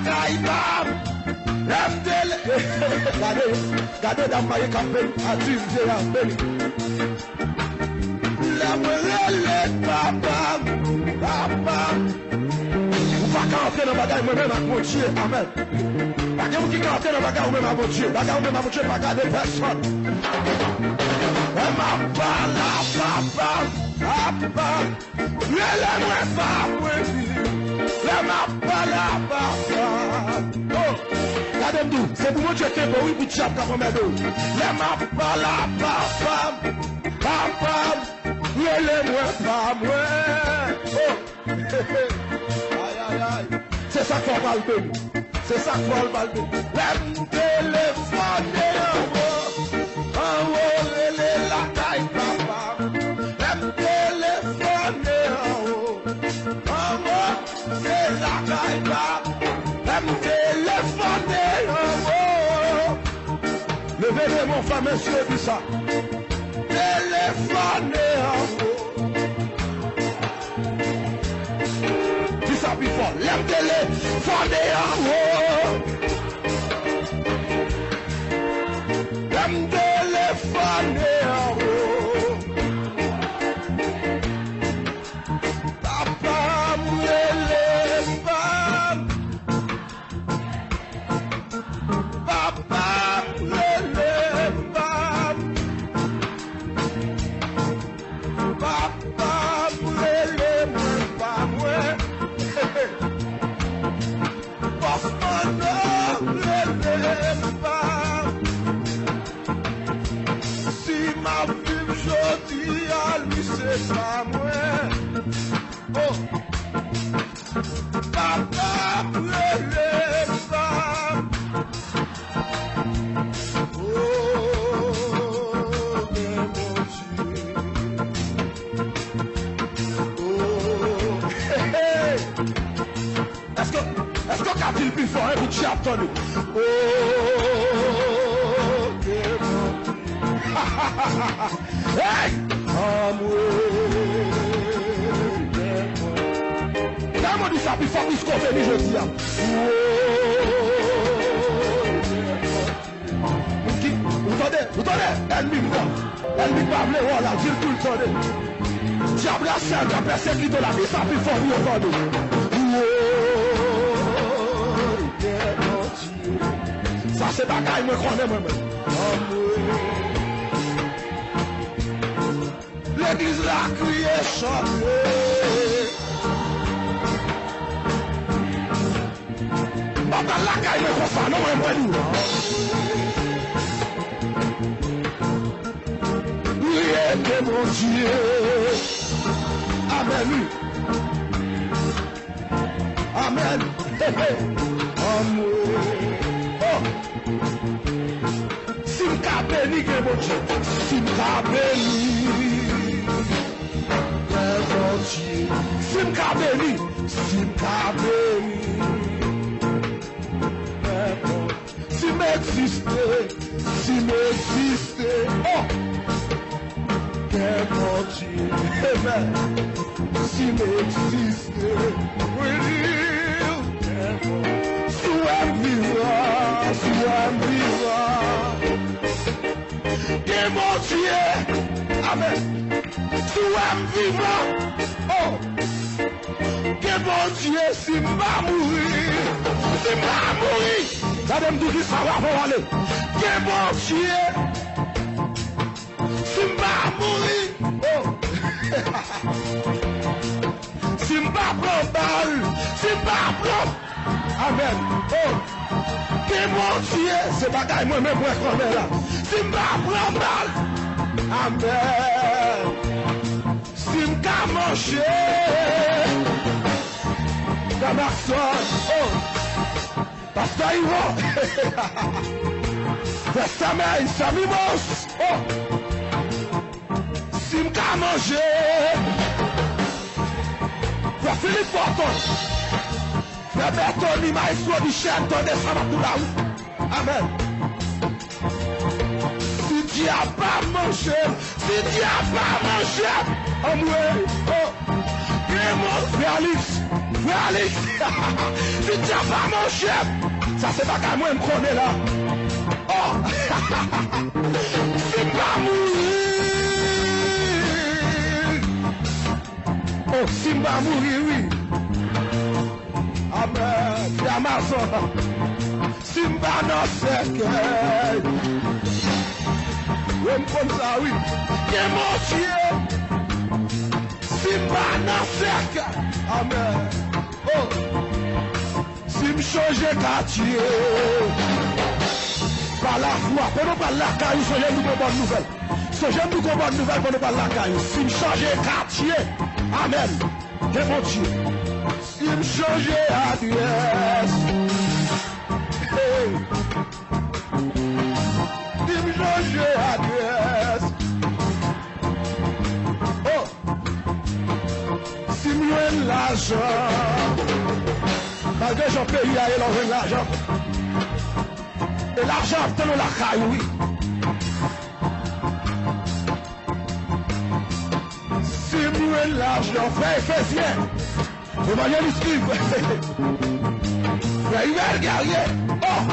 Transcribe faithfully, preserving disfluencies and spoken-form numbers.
Kay pa m, lè m te le-, gade, gade dam marye k ap beni, a di m vye a beni. Lè mwen rele papa m, papa m. Ou pa ka antre nan bagay mwen menm ak Bondye, amèn. Pa gen moun ki ka antre nan bagay ou menm ak Bondye. Bagay ou menm ak Bondye pa gade pèsòn. Lè m ap pale a papa m, papa m. Rele mwen pa mwen di, lè m ap pale a papa. Oh, gade m di w, se pou Bondye kenbe w wi, pou dyab k ap anmède w. Lè m ap pale a papa m, papa m, rele mwen pa mwen. Oh, ay, ay, ay. Se sa k fè w pral beni. Se sa k fè w pral beni. Lè m telefone anwo, anwo rele lakay papa m. Lè m telefone anwo, anwo se lakay papa. Lè m telefone anwo. Leve de men w, fè mesye di sa. Telefone anwo. Di sa pi fò. Lè m telefone anwo. Lè m telefone anwo. Papa m rele pa m. Papa m rele pa m. Papa m rele mwen pa mwen. Bòs Manno rele m pa m. Si m ap viv jodi a, li se pa mwen. Oh. Papa rele pa m. Oh, men Bondye. Oh, hey, hey. Èske, èske w ka di l pi fò, en, pou dyab tande? Oh, men Bondye. Hey! Anmwe, lè mwen. Tèlman di sa pi fò, plis kote li jodi a. Ou ki, ou tande, ou tande, ènmi m nan. Ènmi pa vle wè w la, di l pou l tande. Dyab la sèl ka pèsekite w la, di sa pi fò pou yo tande. Sa se bagay mwen konnen mwen menm. Legliz la kriye chante. M pa pral lakay mwen konsa non, mwen mwen nou. Priye ke Bondye. Amèn wi. Amèn. Hey, hey. Anmwe. Oh. Si m ka beni, gen Bondye. Si m ka beni, gen Bondye. Si m ka beni, si m ka beni, gen Bondye. Si m egziste, si m egziste, oh, gen Bondye. Amen. Si m egziste, wi, gen Bondye. Si w wè m vivan, si w wè m vivan, gen Bondye. Amen. Si w wè m vivan, oh. Gen Bondye si m pa mouri, si m pa mouri. Gade m di w kisa w ap ale. Gen Bondye si m pa mouri. Oh. Si m pa pran bal, si m pa pran Amèn. Oh. Gen Bondye, se bagay mwen menm mwen konnen la. Si m pa pran bal. Amèn. Si m ka manje. Damasòn. Oh. Pastè Ivo. Frè Samèy, Samimos. Oh. Si m ka manje, frè Filip Bòton, frè Bètoni, Mayestwo Michèl, tande sa m ap di w la wi. Amèn. Si dyab pa manje m, si dyab pa manje m, anmwe, oh, gen moun, frè Alix, Frè Alix, vin djapa monchè. Sa se bagay mwen m konnen la. Oh! Si m pa mouri. Oh, si m pa mouri, wi. Amèn. Frè Amazon. Si m pa nan sèkèy. Wi, m konn sa, wi. Gen Bondye. Si m pa nan sèkèy. Amèn. Oh. Si m chanje katye. Pa lafwa. Pandan w pral lakay ou, sonje m di w gon bòn nouvèl. Sonje m di w gon bòn nouvèl pandan w pral lakay ou. Si m chanje katye. Amèn. Gen Bondye. Si m chanje adrès. Hey. Si m chanje adrès. Oh. Si m jwenn lajan. Malgre jan peyi a ye, lè w jwenn lajan. E lajan ap tann ou lakay ou, wi. Si m jwenn lajan, frè Efezyen, Evanjelis Iv, frè Ivel Guerrier, oh!